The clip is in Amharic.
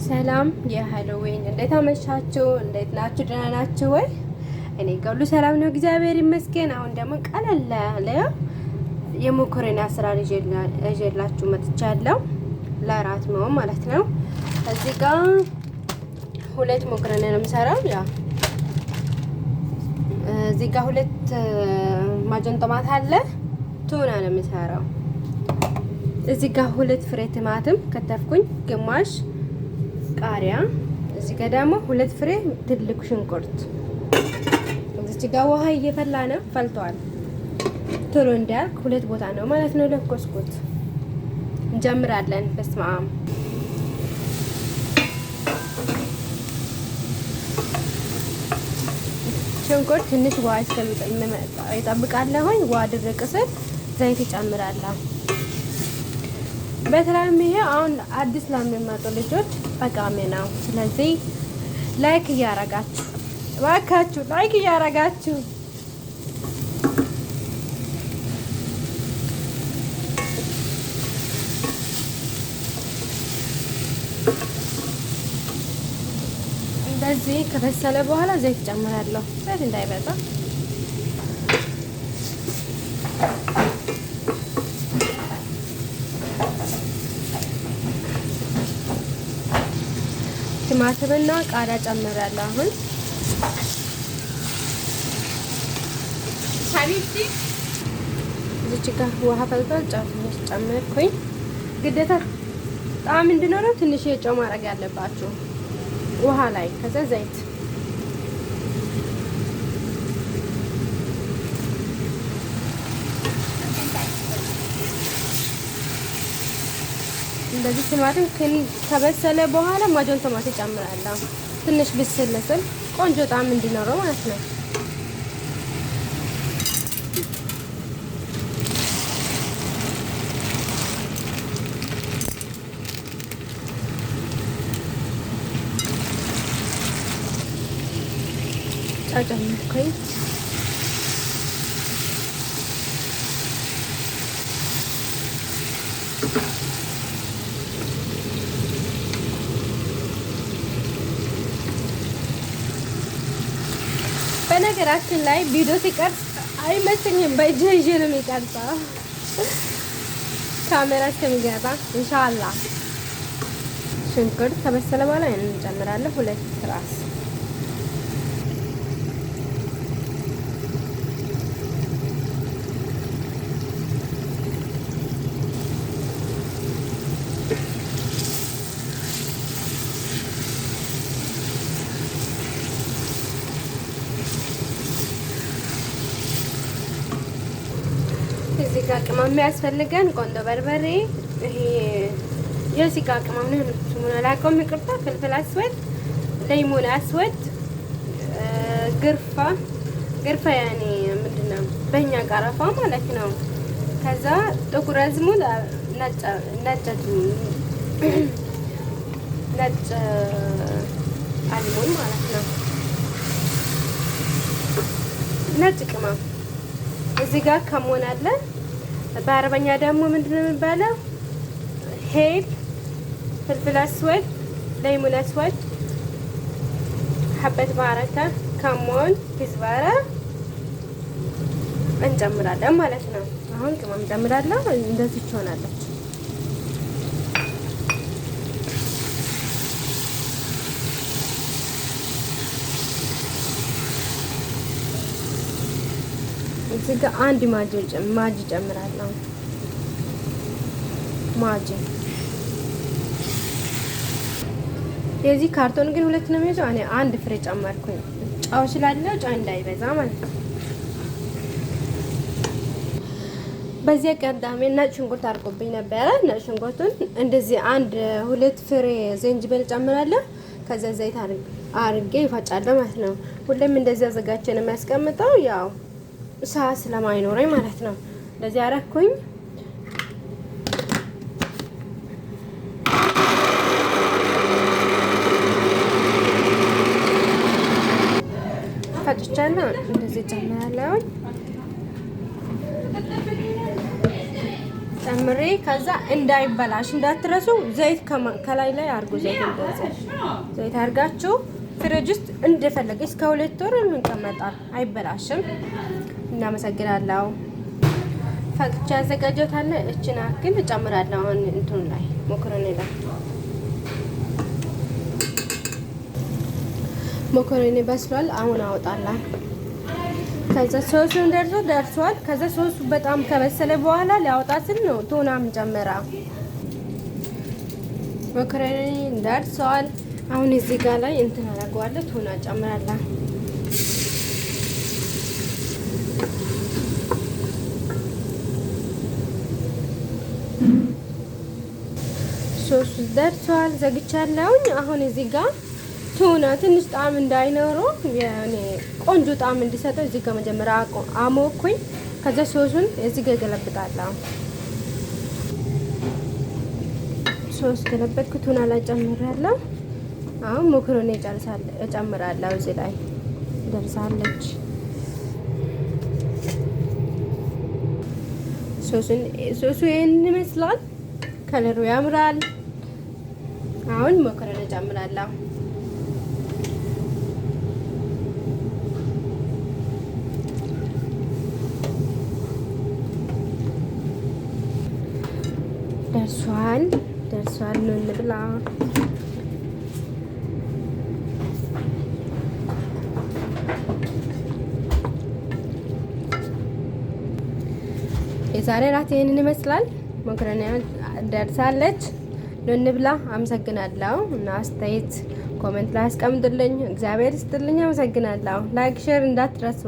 ሰላም የሃሎዊን እንዴት አመሻችሁ? እንዴት ናችሁ? ደህና ናችሁ ወይ? እኔ ጋር ሁሉ ሰላም ነው፣ እግዚአብሔር ይመስገን። አሁን ደግሞ ቀለል ያለ የሞኮረኒ አሰራር ይዤላችሁ መጥቻለሁ። ለራት ነው ማለት ነው። እዚህ ጋር ሁለት ሞኮረኒ ነው የምሰራው። ያ እዚህ ጋር ሁለት معجون طماط አለ፣ ቱና ነው የምሰራው። እዚህ ጋር ሁለት ፍሬ ቲማቲም ከተፍኩኝ፣ ግማሽ ቃሪያ፣ እዚህ ጋር ደግሞ ሁለት ፍሬ ትልቅ ሽንኩርት። እዚህ ጋር ውሃ እየፈላ ነው፣ ፈልቷል። ቶሎ እንዲያልቅ ሁለት ቦታ ነው ማለት ነው ለኮስኩት። እንጀምራለን። በስመ አብ። ሽንኩርት ትንሽ ውሃ እስከሚመጣ ይጠብቃለሁኝ። ውሃ ድርቅ ስል ዘይት ይጨምራለሁ። በተለይም ይሄ አሁን አዲስ ለሚመጡ ልጆች ጠቃሚ ነው። ስለዚህ like እያረጋችሁ እባካችሁ like እያረጋችሁ እንደዚህ ከበሰለ በኋላ ዘይት ጨምራለሁ። ዘይት እንዳይበዛ። ቲማቲምና ቃሪያ ጨምራለሁ። አሁን حبيبتي እዚች ጋር ውሃ ፈልቷል። ጨው ትንሽ ጨመርኩኝ። ግዴታ ጣዕም እንዲኖረው ትንሽ የጨው ማድረግ ያለባችሁ ውሃ ላይ፣ ከዛ ዘይት። እንደዚህ ቲማቲም ከበሰለ በኋላ معجون طماط ጨምራለሁ። ትንሽ ብስል ስል ቆንጆ ጣዕም እንዲኖረው ማለት ነው። ጨው ጨመርኩኝ። በነገራችን ላይ ቪዲዮ ሲቀርጽ አይመቸኝም። በእጄ ይዤ ነው የሚቀርጸው ካሜራ እስከሚገባ ኢንሻአላህ። ሽንኩርት ከበሰለ በኋላ እንጨምራለን ሁለት ራስ። እዚህ ጋር ቅመም የሚያስፈልገን ቆንዶ በርበሬ፣ ይሄ የዚህ ጋር ቅመም ነው፣ ስሙን አላውቀውም፣ ይቅርታ። فلفل أسود፣ ليمون أسود፣ قرفة قرفة يعني ምንድን ነው በእኛ ቀረፋ ማለት ነው። ከዛ ጥቁር አዝሙድ፣ ነጭ ነጭ ነጭ አዝሙድ ማለት ነው። ነጭ ቅመም። እዚህ ጋር كمون አለ። በአረበኛ ደግሞ ምንድነው የሚባለው? هيل፣ فلفل أسود፣ ليمون أسود፣ حبة بركة፣ كمون፣ كزبرة እንጨምራለን ማለት ነው። አሁን ቅመም እንጨምራለን። እንደዚህ ትሆናለች። እዚህ ጋር አንድ ማጂ ጨምራለሁ። ማጂ የዚህ ካርቶን ግን ሁለት ነው የሚይዘው። እኔ አንድ ፍሬ ጨመርኩኝ። ጨው ስላለው ጨው እንዳይበዛ ማለት ነው። በዚህ አጋጣሚ ነጭ ሽንኩርት አድርጎብኝ ነበረ። ነጭ ሽንኩርቱን እንደዚህ አንድ ሁለት ፍሬ ዝንጅብል ጨምራለሁ። ከዛ ዘይት አርጌ ይፈጫለሁ ማለት ነው። ሁሌም እንደዚህ አዘጋጅቼ ነው የሚያስቀምጠው፣ ያው ሰዓት ስለማይኖረኝ ማለት ነው። እንደዚህ አረኩኝ። ፈጭቻለሁ። እንደዚህ ጨምራለሁ። ጨምሬ ከዛ እንዳይበላሽ እንዳትረሱ፣ ዘይት ከላይ ላይ አርጉ። ዘይት እንደዚህ ዘይት አርጋችሁ ፍሪጅ ውስጥ እንደፈለገ እስከ 2 ወር ይቀመጣል፣ አይበላሽም። እናመሰግናለሁ። ፈቅቼ ያዘጋጀሁት አለ። እችን አክል እጨምራለሁ። አሁን እንትኑ ላይ ሞኮሮኒ ላይ ሞኮሮኒ በስሏል። አሁን አወጣለሁ። ከዛ ሶሱን ደርሷል። ከዛ ሶሱ በጣም ከበሰለ በኋላ ሊያወጣ ስል ነው ቱናም ጨምራ። ሞኮሮኒ ደርሷል። አሁን እዚህ ጋር ላይ እንትን አደርገዋለሁ፣ ቱና ጨምራለሁ። ሶሱ ደርሷል። ዘግቻለሁኝ። አሁን እዚህ ጋር ቱና ትንሽ ጣዕም እንዳይኖረው የኔ ቆንጆ ጣዕም እንዲሰጠው እዚህ ጋር መጀመሪያ አሞኩኝ። ከዛ ሶሱን እዚህ ጋር ገለብጣለሁ። ሶስ ገለበጥኩ። ቱና ላይ ጨምሬያለሁ። አሁን ሞኮሮኒ እጨምራለሁ። እዚህ ላይ ደርሳለች። ሶሱ ይሄን ይመስላል። Color ኡ ያምራል። አሁን ሞኮሮኒ እጨምራለሁ። ደርሷል ደርሷል። ነው እንብላ። የዛሬ ራት ይሄንን ይመስላል። መኮረኒ ደርሳለች። ነው እንብላ። አመሰግናለሁ እና አስተያየት comment ላይ አስቀምጡልኝ። እግዚአብሔር ይስጥልኝ። አመሰግናለሁ። Like share እንዳትረሱ።